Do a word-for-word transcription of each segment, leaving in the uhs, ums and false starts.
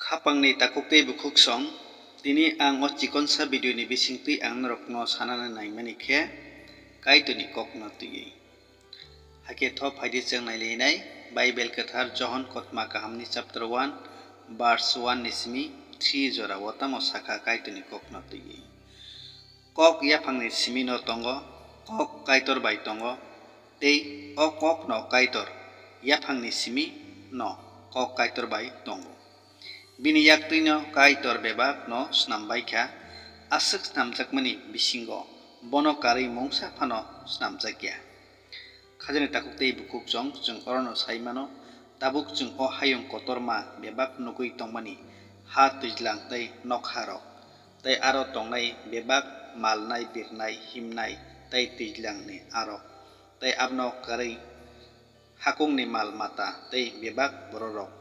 Hapangni takhuk tei bukhuk song, tini ang o chikonsa video ni bisingtwi ang norokno sanani naimani khe Kaitorni kokno twiwi. Hakhe tho phaidi chwng nailainai Bible kwthar Johon kotma kahamni chapter one verse one ni simi three jorao tamo sakha Kaitorni kokno twiwi. Kok yaphangni simino tongo, kok Kaitor bai tongo, tei o kokno Kaitor yaphangni simino kok Kaitor bai tongo. Bini yaktwino Kaitor bebakno snambaikha, aswk snamjakmani bisingo bono karwi mungsa phano snamjakya. Khajani takhuk tei bukhuk song, chwng orono sai mano, tabuk chwng o hayung kotorma bebak nugwi tongmani ha twijlang tei nokharok, tei aro tongnai bebak malnai, birnai, himnai tei twijlangni arok, tei abono karwi hakungni mal mata tei bebak bororok.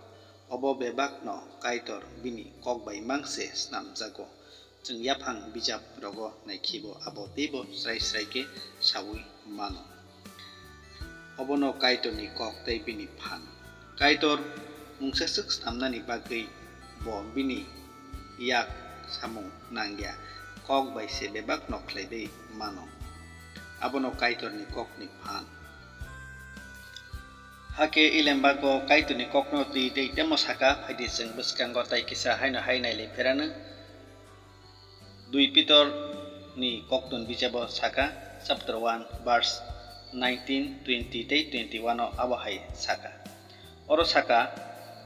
Obo bebakno Kaitor bini kok bai mang se snamjago. Chwng yaphang bijap rogo naikhe bo abo teibo srai srai khe saui mano. Obono Kaitorni kok tei bini phan. Kaitor mungsaswk snamnani bagwi bo bini yak samung nangya, kok bai se bebakno khlaiwi mano. Abono Kaitorni kokni phan. Hakhe Ilembago Kaitorni kokno twi tei temo saka, phaidi chwng bwskango tai kisa haino hai nailai pherano. Dui Pitor ni koktun bijabo saka, chapter one, verse nineteen, twenty tei twenty one o abo hai saka. Oro saka,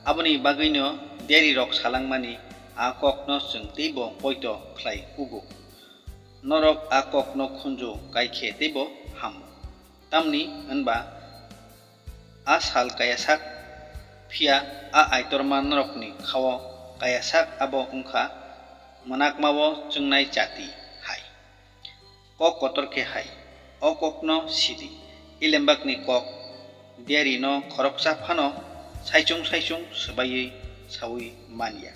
aboni bagwino diari rok salangmani a kokno chwng teibo poito khlai kugo. Norok a kokno khunju kai khe teibo hamo. Tamni hwnba a sal kaya sak, phiya a aitorma norokni khao kaya sak abo wngkha mwnakmao chwngnai chati hai. Kok kotor khe hai, o kokno sidi, Ilembakni kok diarino khoroksa phano saichung saichung swbaiwi saui manya.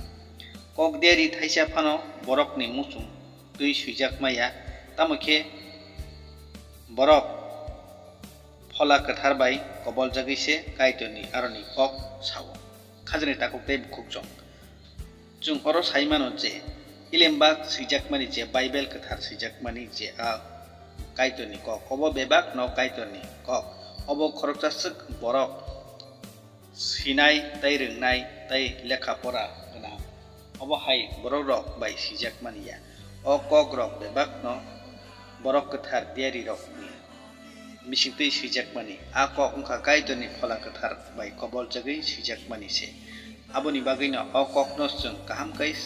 Kok diari thaisa phano borokni muchung twi swijak maya, tamo khe borok Phola Kwthar bai koboljagwi se Kaitorni aroni kok sao. Khajani takhuk tei bukhuk chwng. Chwng oro sai mano je, Ilembak swijakmani je, Bible Kwthar swijakmani je a Kaitorni kok, obo bebak no Kaitorni kok. Obo khoroksa swk borok sinai tei rwngnai tei lekha pora gwnang. Obo hai borok rok bai swijak mani ya. O kok rok bebak no borok kwthar diari rok ni bisingtwi swijak mani. A kok wngkha Kaitorni Phola Kwthar bai koboljagwi swijak mani se. Aboni bagwi no o kok no chwng kaham khe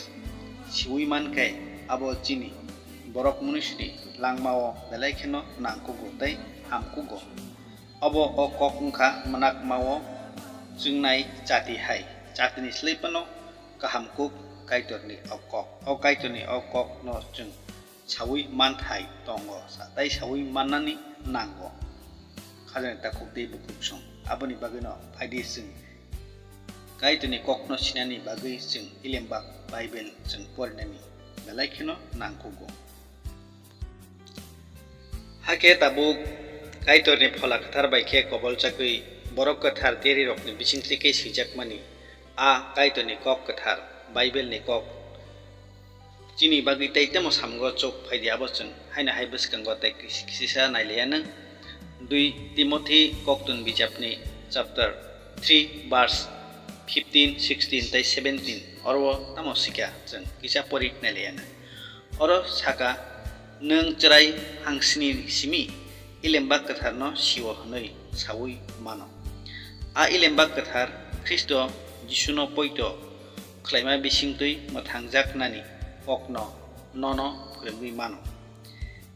siui man khe abo chini borok munisni langmao belai kheno nangkugo tei hamkugo. Obo o kok wngkha mwnakmao chwngnai chati hai. Chatini slai phano kaham kuk Kaitorni o kok. O Kaitorni o kokno chwng saui manthai tongo, sa-, tei saui mannani nango. Khajani takhuk tei bukhuk song. Aboni bagwino phaidi chwng Kaitorni kokno sinani bagwi chwng Ilembak Bible chwng porinani belai kheno nangkugo. Hakhe tabuk Kaitorni Phola Kwthar bai khe koboljagwi borok kwthar diarirokni bisingtwi khe swijakmani a Kaitorni kok kwthar, Bible ni kok chini bagwi tei temo samungo chuk phaidi abo chwng haino hai bwskango tei kis-, kisisa nailaiya nwng. Dui Timothy koktun bijapni chapter three verse fifteen, sixteen tei seventeen oro tamo sikha chwng kisa pori nailaiya nwng. Oro saka, nwng chwrai hangsini simi Ilembak Kwtharno sio hwnwi saui mano. A Ilembak Kwthar Khristo Jisuno poito khlaima bisingtwi mwthangjaknani kokno nono phwrwngwi mano.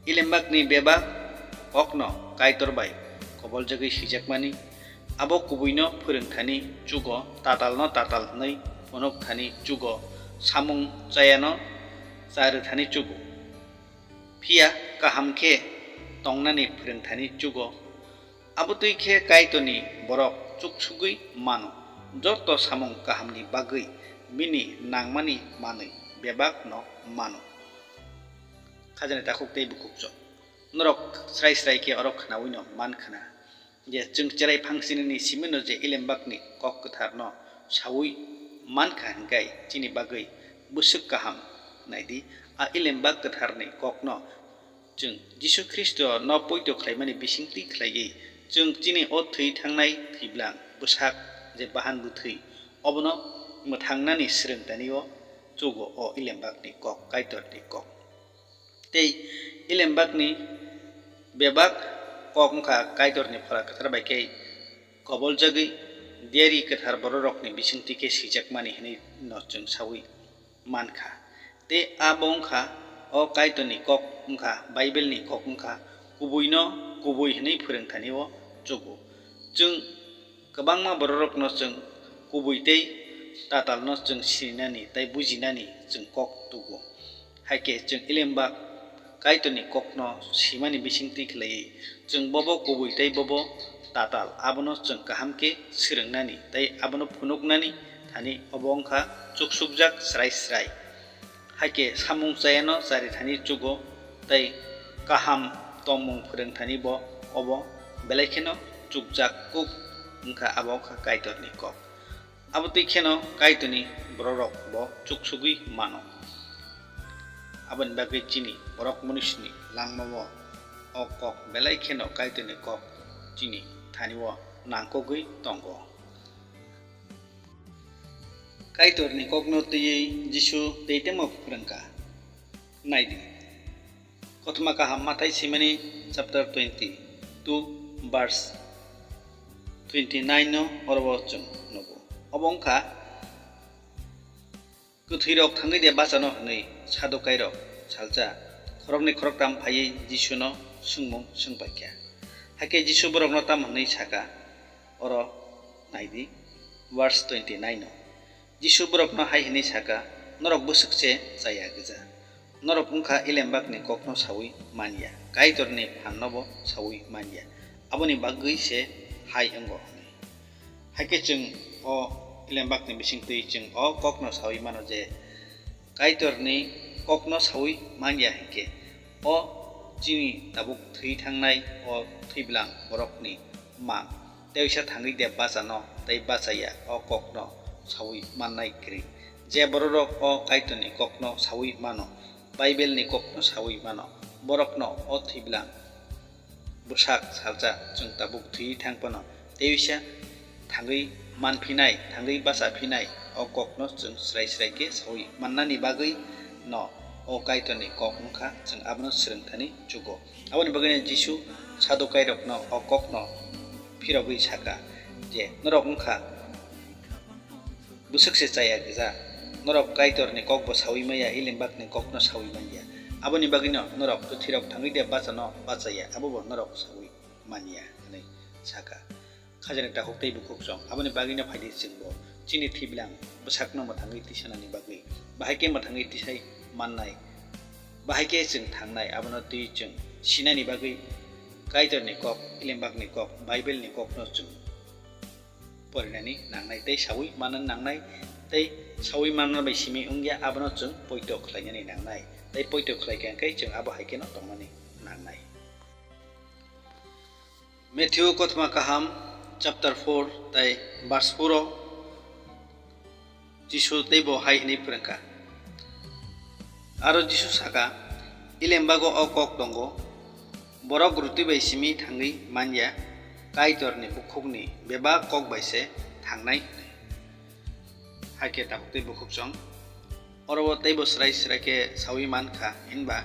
Ilembakni bebak kokno Kaitor bai koboljagwi swijakmani, abo kubuino phwrwng thani chugo, tatalno tatal hwnwi phunuk thani chugo, samung chayano cha rw thani chugo. Phiya kaham khe tongnani phwrwng thani chugo. Abotwi khe Kaitorni borok chuksugwi mano, joto samung kahamni bagwi bini nangmani manwi bebakno mano. Khajani takhuk tei bukhuk chwng. Norok srai srai khe oro khnaui no man khna je chwng cherai phangsinini simino je Ilembakni kok kwtharno saui mankha hwnkhe chini bagwi bwswk kaham. Naidi, a Elembak Kwtharni kokno chwng Jisu Khristo no poito khlaimani bisingtwi khlaiwi chwng chini o thwi thangnai thwiblang bwsak je bahan bwthwi obono mwthangnani swrwngtanio chugo o Elembakni kok, Kaitorni kok. Tei Elembakni bebak kok wngkha Kaitorni Phola Kwthar bai khe koboljagwi diari kwthar bororokni bisingtwi khe swijakmani hwnwi no chwng saui mankha. Tei abo wngkha, o Kaitorni kok wngkha, Baibelni kok wngkha, kubuino kubui hwnwi phwrwngthanio chugo. Chwng kwbangma bororokno chwng kubui tei tatalno chwng sininani tei bujinani chwng kok tugo. Hai khe chwng Elembak Kaitorni kokno simani bisingtwi khlaiwi chwng bobo kubui tei bobo tatal abono chwng kaham khe swrwngnani tei abono phunuknani thani obo wngkha chuksukjak srai srai. Hai khe samung chayano chari thani chugo tei kaham tongmung phwrwng thani bo obo belai kheno chukjak kuk wngkha, abo wngkha Kaitorni kok. Abo twi kheno Kaitorni bororok bo chuksugwi mano. Aboni bagwi chini borok munisini langmao o kok belai kheno Kaitorni kok chini thani-o nangkukgwi tongo. Kaitorni kokno twiwi Jisu tei tamo phrwngkha. Naidi. Kothoma kaham Mathai simani chapter twenty two verse twenty nine no oro bo chwng nugo. Obo wngkha kwthwirok thangwi de bachano hwnwi Sadukairok salsa khoroknwi khoroktham phaiwi Jisuno swngmung swngpaikha. Hakhe Jisu borokno tamo hwnwi saka, oro naidi, verse twenty nine no. Jisu borokno hai hwnwi saka, norok bwswk se chaya gwja. Norok wngkha Elembakni kokno saui man ya, Kaitorni phannobo saui man ya. Aboni bagwi se hai wngo hwnwi. Hakhe chwng o Elembakni bisingtwi chwng o kokno saui mano je, Kaitorni kokno saui man ya hinkhe, o chini tabuk thwi thangnai o thwiblang borokni mang teisa thangwi de bachano tei bachaya o kokno saui mannai kwrwi. Je bororok o Kaitorni kokno saui mano, Baibelni kokno saui mano, borokno o thwiblang bwsak salsa chwng tabuk thwi thang phano teisa thangwi manphinai, thangwi bachaphinai o kokno chwng srai srai khe saui mannani bagwi no o Kaitorni kok wngkha, chwng abono swrwng thani chugo. Aboni bagwino Jisu Sadukairokno o kokno phirogwi saka je, norok wngkha bwswk se chaya gwja, norok Kaitorni kokbo saui maya, Elembakni kokno saui man ya. Aboni bagwino norok kwthwirok thangwi de bachano bachaya, abobo norok saui man ya, hwnwi saka. Khajani takhuk tei bukhuk chwng. Aboni bagwino phaidi chwngbo chini thwiblang bwsakno mwthangwi tisanani bagwi, bahai khe mwthangwi tisai mannai, bahai khe chwng thangnai, abono twi chwng sinani bagwi Kaitorni kok, Elembakni kok, Baibelni kokno chwng porinani nangnai tei saui manna nangnai, tei saui manna bai simi wngya, abono chwng poito khlainani nangnai, tei poito khlai kha khe chwng abo hai kheno tongmani nangnai. Matthew kothoma kaham chapter four tei verse four o Jisu teibo hai hwnwi phrwngkha. Aro Jisu saka, Elembago o kok tongo, borok rwtwi bai simi thangwi man ya, Kaitorni bukhukni bebak kok bai se thangnai hwnwi. Hakhe tabuk tei bukhuk chwng oro o teibo srai srai khe saui man kha, hinba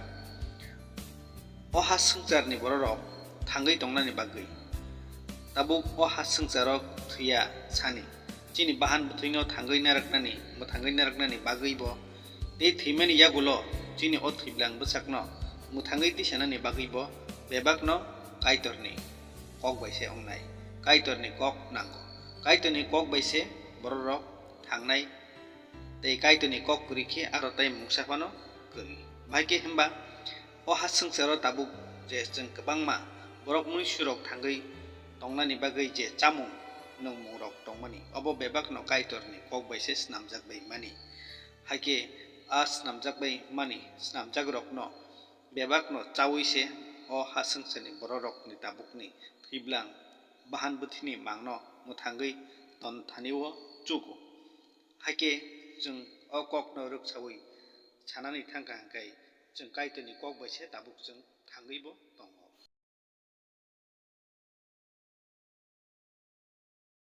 o ha swngcharni bororok thangwi tongnani bagwi, tabuk o ha swngcharo thwiya sani, chini bahan bwthwino thangwi narwknani, mwthangwi narwknani bagwibo tei thwimani yagulo chini o thwiblang bwsakno mwthangwi tisanani bagwibo bebakno Kaitorni kok bai se wngnai. Kaitorni kok nango. Kaitorni kok bai se bororok thangnai, tei Kaitorni kok kwrwi khe aro tei mungsa phano kwrwi. Bahai khe hwnba o ha swngcharo tabuk je chwng kwbangma borok muisurok thangwi tongnani bagwi je chamung nungmungrok tongmani, obo bebakno Kaitorni kok bai se snamjak bai mani. Hai khe a snamjak bai mani, snamjakrokno bebakno chaui se o ha swngcharni bororokni tabukni thwiblang bahan bwthwini mangno mwthangwi ton thani-o chugo. Hakhe chwng o kokno rwksaui sanani thangkha hwnkhe, chwng Kaitorni kok bai se tabuk chwng thangwibo tongo.